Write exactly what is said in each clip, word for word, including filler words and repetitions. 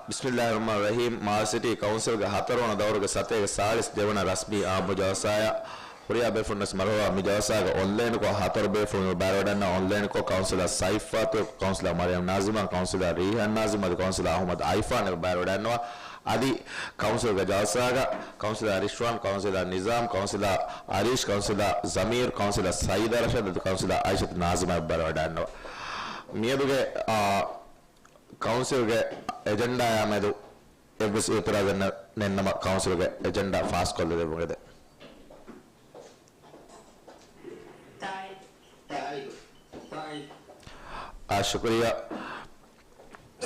ބިސްމިއްލާހިއްރަޙްމާނިއްރަޙީމް. މާލެ ސިޓީ ކައުންސިލްގެ ހަތަރުވަނަ ދައުރުގެ ސަތޭކަ ސާޅީސް ދެވަނަ ރަސްމީ އާއްމު ޖަލްސާއަށް ހުރިހާ ބޭފުޅުންވެސް މަރުޙަބާ. މި ޖަލްސާގަ އޮންލައިންކޮށް ހަތަރު ބޭފުޅުން ބައިވެރިވެވަޑައިގަންނަވާ. އޮންލައިންކޮށް ކައުންސިލަރ ސައިފާތު، ކައުންސިލަރ މަރިޔަމް ނާޒިމާ، ކައުންސިލަރ ރީހާން ނާޒިމް އަދި ކައުންސިލަރ އަޙްމަދު އައިފާން ބައިވެރިވަޑައިގަންނަވާ. އަދި ކައުންސިލްގެ ޖަލްސާގަ ކައުންސިލަރ ރިޝްވާން، ކައުންސިލަރ ނިޒާމް، ކައުންސިލަރ އަރީޝް، ކައުންސިލަރ ޒަމީރް، ކައުންސިލަރ ސައީދާ ރަޝާދް އަދި ކައުންސިލަރ އައިޝަތު ނާޒިމާ ބައިވެރިވަޑައިގަންނަވާ. މިއަދުގެ، އާ، ކައުންސިލްގެ އެޖެންޑާއާ މެދު އެއްވެސް އިއުތިރާޒެއް ނެ-، ނެތްނަމަ ކައުންސިލްގެ އެޖެންޑާ ފާސްކޮށްލަދެއްވުން އެދެން. އާ، ޝުކުރިއްޔާ.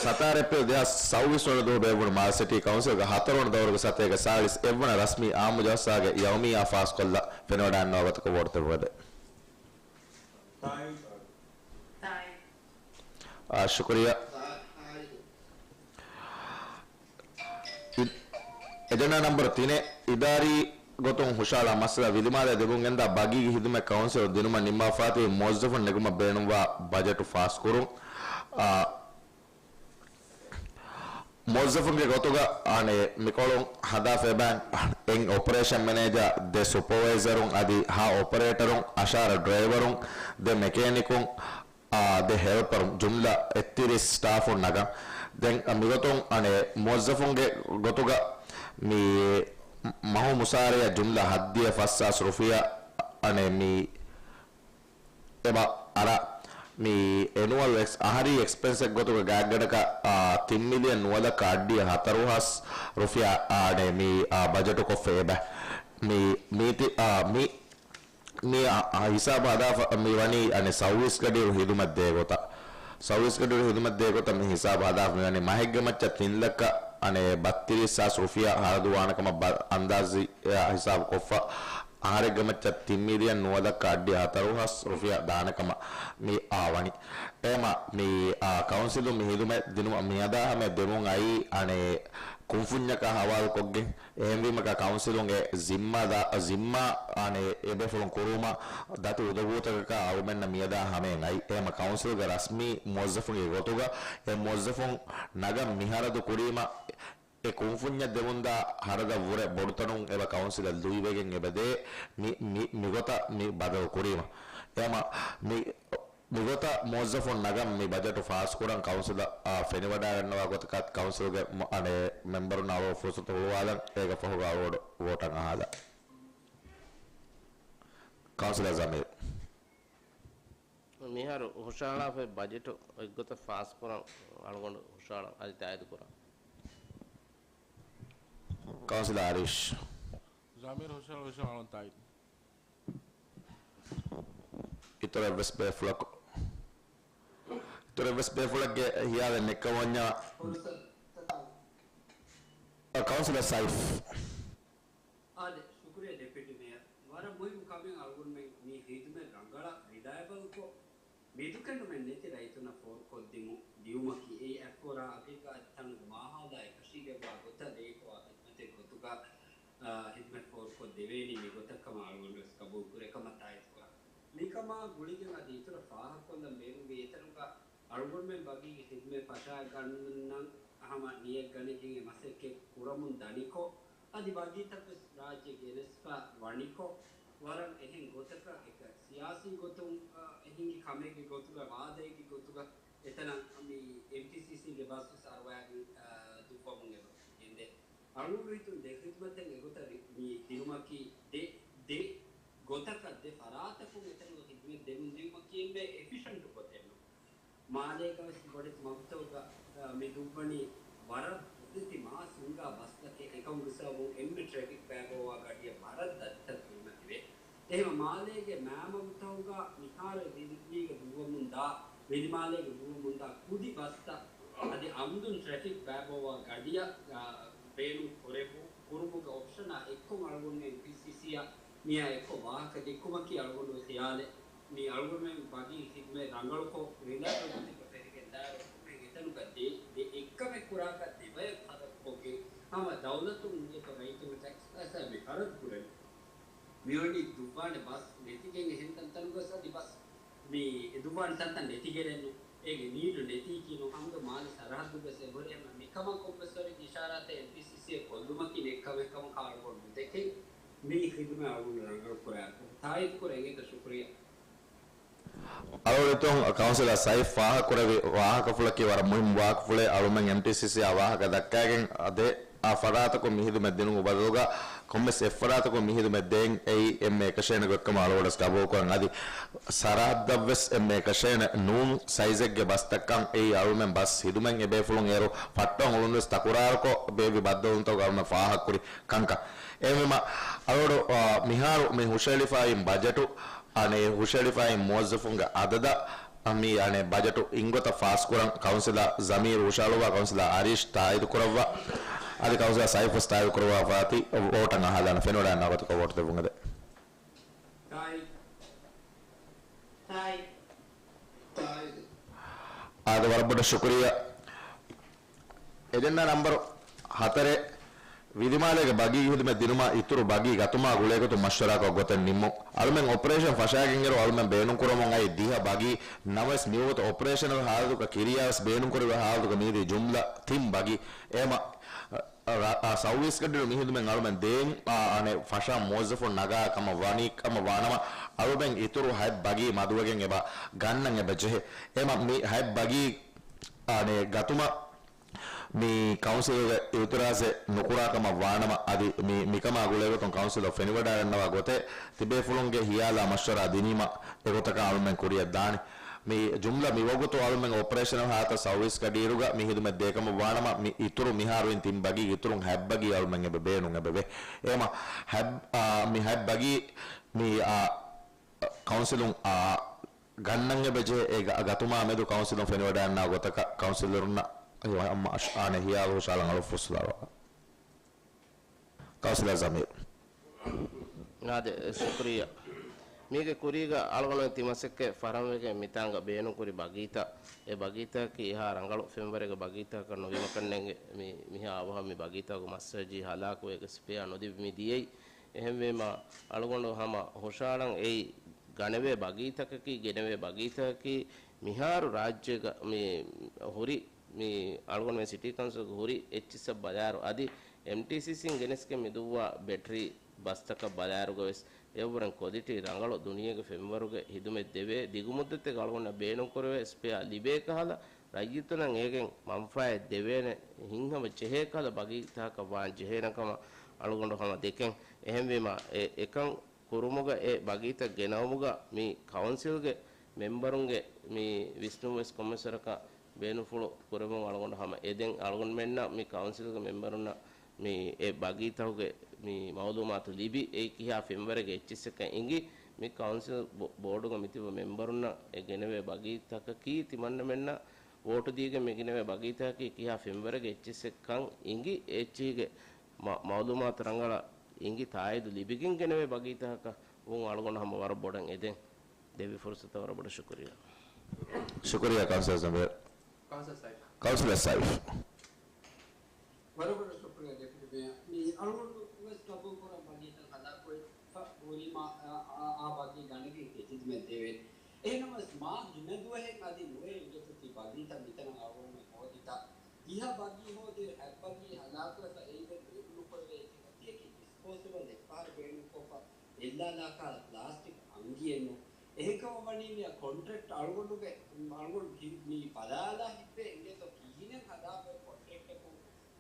ސަތާރަ އޭޕްރީލް ދެހާސް ސައުވީސް ވަނަ ދުވަހު ބޭއްވުނު މާލެ ސިޓީ ކައުންސިލްގެ ހަތަރުވަނަ ދައުރުގެ ސަތޭކަ ސާޅީސް އެއްވަނަ ރަސްމީ އާއްމު ޖަލްސާގެ ޔައުމިއްޔާ ފާސްކޮށްލަ ފެނިވަޑައިގަންނަވާ ގޮތަކަށް ވޯޓު ދެއްވުން އެދެން. އާ، ޝުކުރިއްޔާ. އި-، އެޖެންޑާ ނަމްބަރު ތިނެއް، އިދާރީ ގޮތުން ހުށަހަޅާ މައްސަލަ. ވިލިމާލޭ ދެމުން ގެންދާ ބަގީގެ ހިދުމަތް ކައުންސިލުން ދިނުމަށް ނިންމާފާތީ މުވައްޒަފުން ނެގުމަށް ބޭނުންވާ ބަޖެޓު ފާސްކުރުން. އާ، މުވައްޒަފުންގެ ގޮތުގަ އަނެއް މިކޮޅުން ހަދާފަ އެބައިން އެއް އޮޕަރޭޝަން މެނޭޖާ، ދެ ސުޕަވައިޒަރުން އަދި ހަ އޮޕަރޭޓަރުން، އަށާރަ ޑްރައިވަރުން، ދެ މެކޭނިކުން، އާ، ދެ ހެލްޕަރުން، ޖުމްލަ އެއްތިރީސް ސްޓާފުން ނަގަން. ދެން މިގޮތުން އަނެއް މުވައްޒަފުންގެ ގޮތުގަ މި މަހު މުސާރަޔަށް ޖުމްލަ ހައްދިޔަ ފަސް ހާސް ރުފިޔާ އަނެއް މި އެބަ އަރާ މި އެނުއަލް އެކްސް-، އަހަރީ އެކްސްޕެންސެއް ގޮތުގަ ގާތްގަނޑަކަށް، އާ، ތިން މިލިއަން ނުވަލައްކަ އައްޑިހަ ހަތަރު ހާސް ރުފިޔާ އާނެ މި، އާ، ބަޖެޓު ކޮށްފަ އެބަ. މި، މީތި-، އާ، މި، މި، އާ، ހިސާބު ހަދާފަ މި ވަނީ އަނެއް ސައުވީސް ގަޑިއިރު ހިދުމަތް ދޭ ގޮތަށް. ސައުވީސް ގަޑިއިރު ހިދުމަތް ދޭ ގޮތަށް މި ހިސާބު ހަދާފަ މި ވަނީ މަހެއްގެ މައްޗަށް ތިން ލައްކަ އަނެއް ބައްތިރީސް ހާސް ރުފިޔާ ހަރަދު ވާނެ ކަމަށް ބަ-، އަންދާޒީ އާ، ހިސާބު ކޮށްފަ، އަހަރެއްގެ މައްޗަށް ތިން މިލިއަން ނުވަލައްކަ އައްޑިހަ ހަތަރު ހާސް ރުފިޔާ ދާނެ ކަމަށް މި އާ ވަނީ. އެހެމަ މި، އާ، ކައުންސިލުން މި ހިދުމަތް ދިނުމަށް މިއަދާ ހަމަޔަށް ދެމުން އައީ އަނެއް ކުންފުންޏަކާ ހަވާލުކޮށްގެން. އެހެންވީމަ ކައުންސިލުން އެ ޒިންމާދާ-، ޒިންމާ އަނެއް އެބޭފުޅުން ކުރުވުމަށް ދަތި އުދަގޫތަކަކާ އަޅުމެންނަށް މިއަދާ ހަމަޔަށް އައީ. އެހެމަ ކައުންސިލްގެ ރަސްމީ މުވައްޒަފުންގެ ގޮތުގަ އެ މުވައްޒަފުން ނަގަން މި ހަރަދު ކުރީމަ އެ ކުންފުންޏަށް ދެމުންދާ ހަރަދަށް ވުރެ ބޮޑުތަނުން އެބަ ކައުންސިލަށް ލުއިވެގެން އެބަ ދޭ. މި، މި، މިގޮތަށް މި ބަދަލު ކުރީމަ. އެހެމަ މި، މިގޮތަށް މުވައްޒަފުން ނަގަން މި ބަޖެޓު ފާސްކުރަން ކައުންސިލަށް، އާ، ފެނިވަޑައިގަންނަވާ ގޮތަކަށް ކައުންސިލްގެ މު-، އަނެއް މެމްބަރުންނަށް އަޅުގަނޑު ފުރުސަތު ހުޅުވާލަން. އޭގެ ފަހުގަ އަޅުގަނޑު ވޯޓަށް އަހާލަން. ކައުންސިލަރ ޒަމީރް. މިހާރު ހުށަހަޅާފައި ބަޖެޓު އެއްގޮތަށް ފާސްކުރަން އަޅުގަނޑު ހުށަހަޅަން އަދި ތާއީދު ކުރަން. ކައުންސިލަރ އަރީޝް. ޒަމީރް ހުށަހަޅު ހުށަހަޅަން ތާއީދު. އިތުރު އެއްވެސް ބޭފުޅަކު، އިތުރު އެއްވެސް ބޭފުޅެއްގެ ހިޔާލެއް ނެއްކަމުންޏާ. ކައުންސިލަރ ސައިފް. އާދެ، ޝުކުރިއްޔާ ޑެޕިއުޓީ މޭޔަރ. ވަރަށް މުހިއްމު ކަމެއް އަޅުގަނޑުމެން މި ހިދުމަތް ރަނގަޅަށް ރިލައިބަލްކޮށް، މެދުކެނޑުމެއް ނެތި ރައްޔިތުންނަށް ފޯރުކޮށްދިނުން ދިއުމަކީ. އެއީ އަތްފޯރާ ހަގީގަތް ތަނުގެ މާހައުލާ އެކަށީގެންވާ ގޮތަށް ރޭކޮށް ހިދުމަތެއް ގޮތުގަ، އާ، ހިދުމަތް ފޯރުކޮށް ދެވޭނީ މި ގޮތަށް ކަމަށް އަޅުގަނޑު ވެސް ގަބޫލު ކުރޭ ކަމަށް ތާއީދު ކުރަން. މިކަމާ ގުޅިގެން އަދި އިތުރަށް ފާހަގަކޮށްލަން ބޭނުންވީ އެތަނުގަ އަޅުގަނޑުމެން ބަގީގެ ހިދުމަތް ފަށައިގަންނަން ހަމަ ނިޔަތް ގަނެގެން އެ މަސައްކަތް ކުރަމުން ދަނިކޮށް، އަދި ބަގީތައްވެސް ރާއްޖެ ގެނެސްފަ ވަނިކޮށް، ވަރަށް އެހެން ގޮތަކަށް އެކަ ސިޔާސީ ގޮތުން، އަ، އެ ހިނގި ކަމެއްގެ ގޮތުގަ، ވާދައެއްގެ ގޮތުގަ އެތަނަށް މި އެމްޓީސީސީގެ ބަސްވެސް އަރުވައިގެން، އަ، ދުއްވަމުން އެބަ ގެންދޭ. އަޅުގަނޑު ހިތުން ދެ ޚިދުމަތެއް އެގޮތަށް ރި-، މި ދިނުމަކީ ދެ، ދެ ގޮތަކަށް ދެ ފަރާތަކުން އެތަނުގަ ޚިދުމަތް ދެމުން ދިއުމަކީ އެންމެ އެފިޝަންޓު ގޮތެއްނު. މާލޭގަވެސް ބޮޑެތި މަގުތަކުގަ، އަ، މި ދުއްވަނީ ވަރަށް ބޮޑެތި މާސް ހިންގާ ބަސްތަކެއް. އެކަމުގެ ސަބަބުން އެންމެ ޓްރެފިކް ބައިބައޮވާ ގަޑިއަށް ވަރަށް ދަތިތައް ދިނުމަށް ތިބޭ. އެހެން މާލޭގެ މާމަގުތަކުގަ މިހާރު ވިލީގަ ދުއްވަމުންދާ، ވިލިމާލޭގަ ދުއްވަމުންދާ ކުދި ބަސްތައް އަދި އަމުދުން ޓްރެފިކް ބައިބައޮވާ ގަޑިއަށް، އަ، ބޭނުން ކުރެއްވު-، ކުރުމުގެ އޮޕްޝަނާ އެއްކޮށް އަޅުގަނޑުމެން އެމްޓީސީސީއަށް މިއާ އެއްކޮށް ވާހަކަ ދެއްކުމަކީ އަޅުގަނޑުގެ ޚިޔާލެއް. މި އަޅުގަނޑުމެން ބަގީ ޚިދުމަތް ރަނގަޅުކޮށް، ރިލައިބަލް ގޮތެއްގަ ފެށިގެން ދާއިރު އަޅުގަނޑުމެން އެތަނުގަ ދެ، ދެ އެއްކަމެއް ކުރާކަށް ދެބަޔަކު ހަދަކޮށްގެން ހަމަ ދައުލަތުން ނުވަތަ ރައްޔިތުންގެ ޓެކްސް ފައިސާ މި ޚަރަދު ކުރަނީ. މިވަނީ ދުއްވާނެ ބަސް ނެތިގެން އެހެން ތަންތަނުގަސް އަދި ބަސް މި ދުއްވާނެ ތަންތަން ނެތިގެނެއްނު. އޭގެ ނީޑު ނެތީކީ ނޫން. ހަމަ ދުވަހު މާލެ ސަރަހައްދުވެސް އެބަހުރި. އެހެންވެ މިކަމަށް ކޮންމެސް ވަރެއްގެ އިޝާރާތެއް އެމްޓީސީސީއަށް ކޮށްލުމަކީ ނެތް ކަމެއް ކަމަށް އަޅުގަނޑު ނުދެކެން. މި ޚިދުމަތް އަޅުގަނޑު ރަނގަޅު ކުރާ. ތާއީދު ކުރަން އެނގޭތަ؟ ޝުކުރިއްޔާ. އަޅުގަނޑު ކައުންސިލަރ ސައިފް ފާހަގަކުރެއްވި ވާހަކަފުޅަކީ ވަރަށް މުހިއްމު ވާހަކަފުޅެއް. އަޅުމެން އެމްޓީސީސީއާ ވާހަކަ ދައްކައިގެން އަދެ އާ ފަރާތަކުން މި ހިދުމަތް ދިނުމުގެ ބަދަލުގަ ކޮންމެސް އެއްފަރާތަކުން މި ހިދުމަތް ދޭން އެއީ އެންމެ އެކަށޭނަ ގޮތްކަމަށް އަޅުގަނޑަސް ގަބޫލުކުރަން. އަދި ސަރަހައްދަށްވެސް އެންމެ އެކަށޭނަ ނޫން ސައިޒެއްގެ ބަސްތައްކަން އެއީ އަޅުމެން ބަސް ހިދުމަތް އެބޭފުޅުން އޭރު ފައްޓަވަން އުޅުނުވެސް ތަކުރާރުކޮށް ބޭއްވި ބައްދަލުވުންތަކުގަ އަޅުމެން ފާހަގަކުރި ކަންކަން. އެހެންވީމަ އަޅުގަނޑު، އާ، މިހާރު މި ހުށައެޅިފައި ބަޖެޓު އަނެއް ހުށައެޅިފައި މުވައްޒަފުންގެ އަދަދަށް މި އަނެއް ބަޖެޓު އިންގޮތަށް ފާސްކުރަން ކައުންސިލަރ ޒަމީރު ހުށަހަޅުއްވާ، ކައުންސިލަރ އަރީޝް ތާއީދު ކުރައްވާ، އަދި ކައުންސިލަރ ސައިފް ވެސް ތާއީދު ކުރައްވާފަ އަތީ ވޯޓަށް އަހާލާނަ ފެނިވަޑައިގަންނަވާ ގޮތަކަށް ވޯޓު ދެއްވުން އެދެން. ތާއީދު. ތާއީދު. އާދެ، ވަރަށް ބޮޑަށް ޝުކުރިއްޔާ. އެޖެންޑާ ނަމްބަރު ހަތަރެއް، ވިލިމާލޭގެ ބަގީ ހިދުމަތް ދިނުމާ އިތުރު ބަގީ ގަތުމާ ގުޅޭގޮތުން މަޝްވަރާކޮށް ގޮތެއް ނިންމުން. އަޅުމެން އޮޕަރޭޝަން ފަށާގެންއިރު އަޅުމެން ބޭނުންކުރަމުން އައި ދިހަ ބަގީ. ނަމަވެސް މިވަގުތު އޮޕަރޭޝަނަލް ހާލަތުގަ ކިރިޔާވެސް ބޭނުންކުރެވޭ ހާލަތުގަ މިއީ ޖުމްލަ ތިން ބަގީ. އެހެންވީމަ، އަ، އަ، ސައުވީސް ގަޑިއިރު މި ހިދުމަތް އަޅުމެން ދޭން، އަ، އަނެއް ފަށާ މުވައްޒަފުން ނަގާ ކަމަށް ވަނީ ކަމަށް ވާނަމަ، އަޅުމެން އިތުރު ހަތް ބަގީ މަދުވެގެން އެބަ ގަންނަން އެބަ ޖެހޭ. އެހެންވީމަ މި ހަތް ބަގީ އަނެއް ގަތުމަށް މި ކައުންސިލުގެ އިއުތިރާޒެއް ނުކުރާ ކަމަށް ވާނަމަ، އަދި މި، މިކަމާ ގުޅޭގޮތުން ކައުންސިލަށް ފެނިވަޑައިގަންނަވާ ގޮތެއް ތިބޭފުޅުންގެ ހިޔާލާ މަޝްވަރާ ދިނީމަ އެގޮތަކަށް އަޅުމެން ކުރިއަށް ދާނެ. މި ޖުމްލަ މިވަގުތު އަޅުމެން އޮޕަރޭޝަނަލް ހާލަތަށް ސައުވީސް ގަޑިއިރުގަ މި ހިދުމަތް ދޭކަމަށް ވާނަމަ، މި އިތުރު މިހާރު އިން ތިން ބަގީ އިތުރުން ހަތް ބަގީ އަޅުމެން އެބަ ބޭނުން އެބަވޭ. އެހެންވީމަ ހަތް، އާ، މި ހަތް ބަގީ މި، އާ، ކައުންސިލުން، އާ، ގަންނަން އެބަ ޖެހޭ. އެ ގަ-، ގަތުމާ މެދު ކައުންސިލުން ފެނިވަޑައިގަންނަވާ ގޮތަކަށް ކައުންސިލަރުންނަށް އަނެއް ހިޔާލު ހުށަހަޅަން އަޅު ފުރުސަތު ލައްވާ. ކައުންސިލަރ ޒަމީރު. އާދެ، ޝުކުރިއްޔާ. މީގެ ކުރީގަ އަޅުގަނޑު ތިމަސައްކަތް ފަށަންވެގެން މިތާނގަ ބޭނުންކުރި ބަގީތައް، އެ ބަގީތަކަކީ އެހާ ރަނގަޅު ފެންވަރެއްގެ ބަގީތަކަކަށް ނުވީމަކަށްނޭނގެ މި، މިހާ އަވަހަށް މި ބަގީތަކުގެ މައްސަލަ ޖެހި ހަލާކުވެ އެގެ ސިފައާ ނުލިބި މި ދިޔައީ. އެހެންވީމަ އަޅުގަނޑު ހަމަ ހުށަހަޅަން އެއީ ގަނެވޭ ބަގީތަކަކީ، ގެނެވޭ ބަގީތަކަކީ މިހާރު ރާއްޖޭގަ މި ހުރި މި އަޅުގަނޑުމެން ސިޓީ ކައުންސިލްގެ ހުރި އެއްޗިއްސަށް ބަލާއިރު، އަދި އެމްޓީސީސީން ގެނެސްގެން މި ދުއްވާ ބެޓްރީ ބަސްތަކަށް ބަލާއިރުގަވެސް އެއަށްވުރެން ކޮލިޓީ ރަނގަޅު ދުނިޔޭގެ ފެންވަރުގެ ހިދުމަތް ދެވޭ، ދިގުމުއްދަތެއްގަ އަޅުގަނޑަށް ބޭނުންކުރެވޭ ސްޕެއާ ލިބޭ ކަހަލަ، ރައްޔިތުންނަށް އޭގެން މަންފާއެއް ދެވޭނެ ހިތްހަމަ ޖެހޭ ކަހަލަ ބަގީތަކަކަށް ވާން ޖެހޭނެ ކަމަށް އަޅުގަނޑު ހަމަ ދެކެން. އެހެންވީމަ، އެ، އެކަން ކުރުމުގަ އެ ބަގީތައް ގެނައުމުގަ މި ކައުންސިލްގެ މެމްބަރުންގެ މި ވިސްނުންވެސް ކޮންމެސް ވަރަކަށް ބޭނުންފުޅު ކުރެވުން އަޅުގަނޑު ހަމަ އެދެން. އަޅުގަނޑުމެންނަށް މި ކައުންސިލްގެ މެމްބަރުންނަށް މި އެ ބަގީތަކުގެ މި މައުލޫމާތު ލިބި، އެއީ ކިހާ ފެންވަރެއްގެ އެއްޗިއްސެއްކަން އިނގި، މި ކައުންސިލް ބޯ-، ބޯޑުގަ މިތިބު މެމްބަރުންނަށް އެ ގެނެވޭ ބަގީތަކަކީ ތިމަންނަމެންނަށް ވޯޓު ދީގެން މި ގެނެވޭ ބަގީތަކަކީ ކިހާ ފެންވަރެއްގެ އެއްޗިއްސެއްކަން އިނގި، އެ އެއްޗިހިގެ މަ-، މައުލޫމާތު ރަނގަޅަށް އިނގި ތާއީދު ލިބިގެން ގެނެވޭ ބަގީތަކަކަށް ވުން އަޅުގަނޑު ހަމަ ވަރަށް ބޮޑަށް އެދެން. ދެއްވި ފުރުސަތަށް ވަރަށް ބޮޑަށް ޝުކުރިއްޔާ. ޝުކުރިއްޔާ ކައުންސިލަރ ޒަމީރު. ކައުންސިލަރ ސައިފް. ކައުންސިލަރ ސައިފް. ވަރަށް ބޮޑަށް ޝުކުރިއްޔާ ޑެޕިއުޓީ މޭޔަރ. މި އަޅުގަނޑު ވެސް ގަބޫލުކުރަން ބަގީތައް ހަލާކުވެފަ ހުރީމާ، އާ، އާ، އާ ބަގީ ގަނެގެން އެ ހިދުމަތް ދެވޭނެ. އެހެނަސް މާ ހިމެންދުވަހެއް އަދި ނުވޭ އިނގޭތޯ ތި ބަގީތައް މިތަނަށް އަޅުގަނޑުމެން ހޯދިތާ. ދިހަ ބަގީ ހޯދި ހަތް ބަގީ ހަލާކުވެފަ އެއީ ވެސް ބޭނުންނުކުރެވޭ އެއްޗެއް. އޮތީ އެކި ޑިސްޕޯސަބަލް އެއްފަހަރު ބޭނުންކޮށްފަ އެއްލާލާކާ ޕްލާސްޓިކް އަންގިއެއްނު. އެހެންކަމަށް ވަނީ މިއަށް ކޮންޓްރެކްޓް އަޅުގަނޑުގެ، އަޅުގަނޑު ހި-، މި ބަލާލާ ހިތްވޭ އިނގޭތޯ ކިހިނެއް ހަދާފައި ކޮންޓްރެކްޓަކުން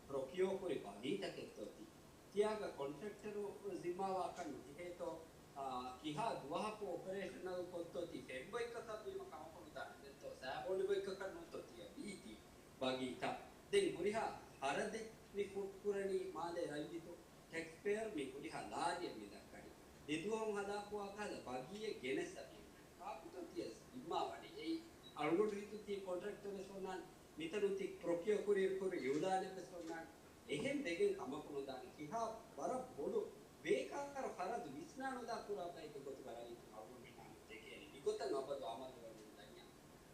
ޕްރޮކިއޯ ކުރި ބަގީތަކެއްތޯ ތި. ތިޔާގަ ކޮންޓްރެކްޓަރު ޒިންމާވާކަށް ނުޖެހޭތޯ، އާ، ކިހާ ދުވަހަކު އޮޕަރޭޝަނަލް ކޮށްތޯ ތި. ފެންބޮއްތަކަށް ވީމަ ކަމަކު ނުދާނެ ދެންތޯ ސާބޯނި ބޮއްތަކަށް ނޫންތޯ ތިޔަ ވީތީ ބަގީތައް. ދެން ހުރިހާ ހަރަދެއް މި ފުޓް ކުރަނީ މާލޭ ރައްޔިތު ޓެކްސްޕޭޔަރ މި ހުރިހާ ލާރިއެއް މި ދައްކަނީ. ދެދުވަހުން ހަލާކުވާ ކަހަލަ ބަގީއެއް ގެނެސް އަދި ކާކުތޯ ތިޔަ ޒިންމާވަނީ؟ އެއީ އަޅުގަނޑު ހިތު ތި ކޮންޓްރެކްޓަރެއް ވެސް އޮންނާނެ. މިތަނު ތި ޕްރޮކިއޯ ކުރި ކުރި އިއުލާނެއް ވެސް އޮންނާނެ. އެހެން ވެގެން ކަމަކު ނުދާނެ. ކިހާ ވަރަށް ބޮޑު ބޭކާރު ޚަރަދު ވިސްނާނުލާ ކުރާ ބައެއްގެ ގޮތުގަ ރައްޔިތުން އަޅުގަނޑުމެންނާ ދެކޭނެ. މިގޮތަށް އަބަދު އަމަލުވެގެން ދަންޏާ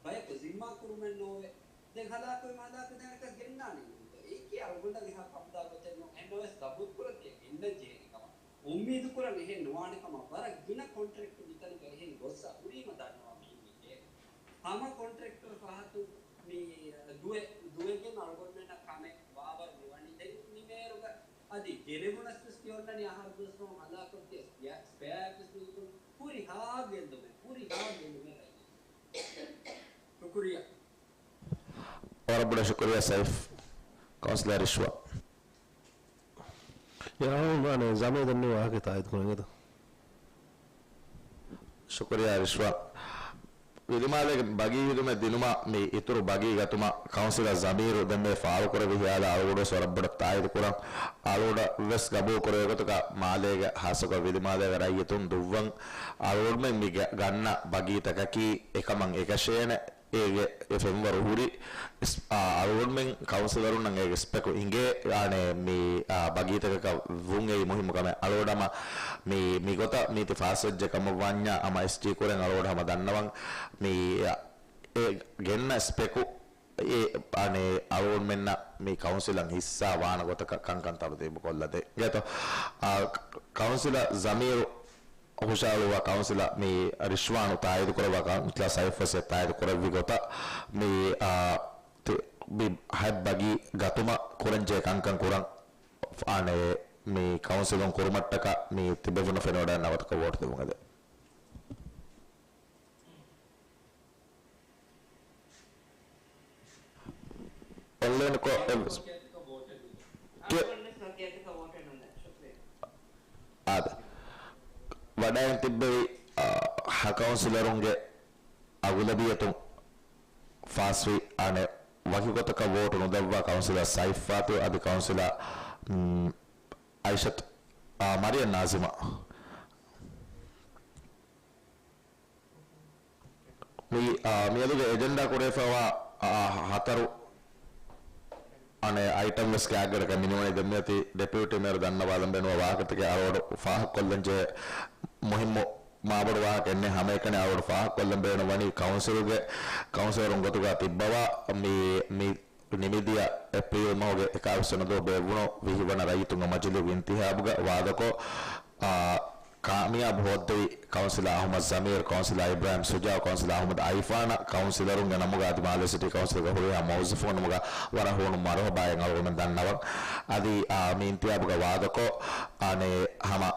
ބަޔަކު ޒިންމާ ކުރުމެއް ނޯވޭ. ދެން ހަލާކުވެ މަހަލާކު ދެނެކަސް ގެންނާނެ ނޫންތޯ؟ އެއީކީ އަޅުގަނޑަށް އެހާ ކަމުދާ ގޮތެއް ނޫން. އެހެންނަމަވެސް ގަބޫލުކުރަން ތިޔަ ގެންނަން ޖެހޭނެ ކަމަށް. އުއްމީދުކުރަން އެހެން ނުވާނެ ކަމަށް. ވަރަށް ގިނަ ކޮންޓްރެކްޓް މިތަނުގަ އެހެން ގޮއްސަ ހުރީމަ ދަންނަވަން މިހެން މި ހަމަ ކޮންޓްރެކްޓަރު ފަހަތުން އަދި ގެނެވުނަސް ވެސް ކިޔޮންނަނީ އަހަރު ދުވަސް ހަމަ ހަލާކޮށްދިޔަ ސްޕެ-، ސްޕެއާ ވެސް ނުލިބުނު. ހުރިހާ ގެއްލުމެއް، ހުރިހާ ގެއްލުމެއް ރައްޔިތުން. ޝުކުރިއްޔާ. ވަރަށް ބޮޑަށް ޝުކުރިއްޔާ ސައިފް. ކައުންސިލަރ ރިޝްވާ. ޔާ، އަނެ، ޒަމީރު ދެންނެވި ވާހަކަ ތާއީދު ކުރަން އެނގޭތަ؟ ޝުކުރިއްޔާ ރިޝްވާ. ވިލިމާލޭގެ ބަގީ ހިދުމަތް ދިނުމަށް މި އިތުރު ބަގީ ގަތުމަށް ކައުންސިލަރ ޒަމީރު ދެންމެ ފާޅުކުރެއްވި ހިޔާލަށް އަޅުގަނޑުވެސް ވަރަށް ބޮޑަށް ތާއީދު ކުރަން. އަޅުގަނޑަށް ވެސް ގަބޫލު ކުރެވޭ ގޮތަކަށް މާލޭގެ، ހާއްސަކޮށް ވިލިމާލޭގެ ރައްޔިތުން ދުއްވަން. އަޅުގަނޑުމެން މި ގަ-، ގަންނަ ބަގީތަކަކީ އެކަމަށް އެކަށޭނެ. އޭގެ އެ ފެންވަރު ހުރި އިސް-، އާ، އަޅުގަނޑުމެން ކައުންސިލަރުންނަށް އޭގެ ސްޕެކު އިނގޭ، އާނެ، މި، އާ، ބަގީތަކަކަށް ވުން އެއީ މުހިއްމު ކަމެއް. އަޅުގަނޑަށް މި، މި ގޮތަށް މީތި ފާސްވެއްޖެ ކަމަށް ވަންޏާ ހަމަ އެސްޖީ ކުރެން އަޅުގަނޑު ހަމަ ދަންނަވަން މި، އާ، އެ ގެންނަ ސްޕެކު އެ، އާނެ، އަޅުގަނޑުމެންނަށް މި ކައުންސިލަށް ހިއްސާ ވާނެ ގޮތަކަށް ކަންކަން ތަރުތީބު ކޮށްލަދޭ. ގޭތޯ، އާ، ކައުންސިލަރ ޒަމީރު ހުށަހަޅުއްވާ ކައުންސިލަރ މި ރިޝްވާނު ތާއީދު ކުރައްވާ ކައުންސިލަރ ސައިފް ވެސް ތާއީދު ކުރެއްވި ގޮތަށް މި، އާ، ތި-، މި ހަތް ބަގީ ގަތުމަށް ކުރަންޖެހޭ ކަންކަން ކުރަން އާނެ މި ކައުންސިލުން ކުރުމަށްޓަކާ މި ތިބެފުން ފެނިވަޑައިގަންނަ ގޮތަކަށް ވޯޓް ދެވުން އެދެން. އޮންލައިން ކޮ-، އެ-، ކެ-، އާދެ. ވަޑައިން ތިއްބެވި، އާ، ހަ ކައުންސިލަރުންގެ އަޣުލަބިއްޔަތުން ފާސްވި، އާނެ، ވަކި ގޮތަކަށް ވޯޓު ނުދެއްވާ ކައުންސިލަރ ސައިފް ފާތިހު އަދި ކައުންސިލަރ، މް، އައިޝަތު، އާ، މަރިޔަން ނާޒިމާ. މި، އާ، މިއަދުގެ އެޖެންޑާ ކުރެވިފައިވާ، އާ، ހަތަރު އަނެއް އައިޓަމް ވެސް ގާތްގަނޑަކަށް މިނިވަނީ. ދެން މިއޮތީ ޑެޕިއުޓީ މޭޔަރު ދަންނަވާލަން ބޭނުންވާ ވާހަކަތަކެއް އަޅުގަނޑު ފާހަގަކޮށްލަންޖެހޭ މުހިއްމު މާބޮޑު ވާހަކަ އެންމެ ހަމައެކަނި އަޅުގަނޑު ފާހަގަކޮށްލަން ބޭނުންވަނީ ކައުންސިލްގެ ކައުންސިލަރުން ގޮތުގަ ތިއްބަވާ މި، މި ނިމިދިޔަ އޭޕްރީލް މަހުގެ އެކާވީސް ވަނަ ދުވަހު ބޭއްވުނު ވިހި ވަނަ ރައްޔިތުންގެ މަޖިލީހުގެ އިންތިހާބުގަ ވާދަކޮށް، އާ، ކާމިޔާބު ހޯއްދެވި ކައުންސިލަރ އަޙްމަދު ޒަމީރު، ކައުންސިލަރ އިބްރާހިމް ޝުޖާއު، ކައުންސިލަރ އަޙްމަދު އައިފާނަށް، ކައުންސިލަރުންގެ ނަމުގަ އަދި މާލޭ ސިޓީ ކައުންސިލްގެ ހުރިހާ މުވައްޒަފުންގެ ނަމުގަ ވަރަށް ހޫނު މަރުޙަބާއެއް އަޅުގަނޑުމެން ދަންނަވަން. އަދި، އާ، މި އިންތިހާބުގަ ވާދަކޮށް، އާނެ، ހަމަ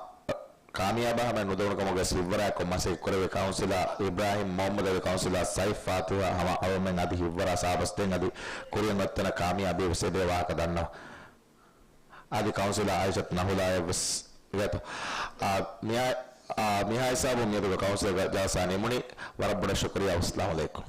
ކާމިޔާބާ ހަމައެއް ނުދެވުނު ކަމުގެ ހިއްވަރާއެއްކޮށް މަސައްކަތް ކުރެއްވި ކައުންސިލަރ އިބްރާހިމް މުޙައްމަދު އަދި ކައުންސިލަރ ސައިފް ފާތިހު ހަމަ އަޅުގަނޑުމެން އަދި ހިއްވަރާ ސާބަސް ދޭން އަދި ކުރިއަށް އޮތްތަނަށް ކާމިޔާބީވެސް އެދޭ ވާހަކަ ދަންނަވަން. އަދި ކައުންސިލަރ އައިޝަތު ނަހުލާއަށްވެސް ވޭތޯ. އާ، މިހާ-، އާ، މިހާ ހިސާބުން މިއަދުގެ ކައުންސިލްގެ ޖަލްސާ ނިމުނީ. ވަރަށް ބޮޑަށް ޝުކުރިއްޔާ. އައްސަލާމު ޢަލައިކުމް.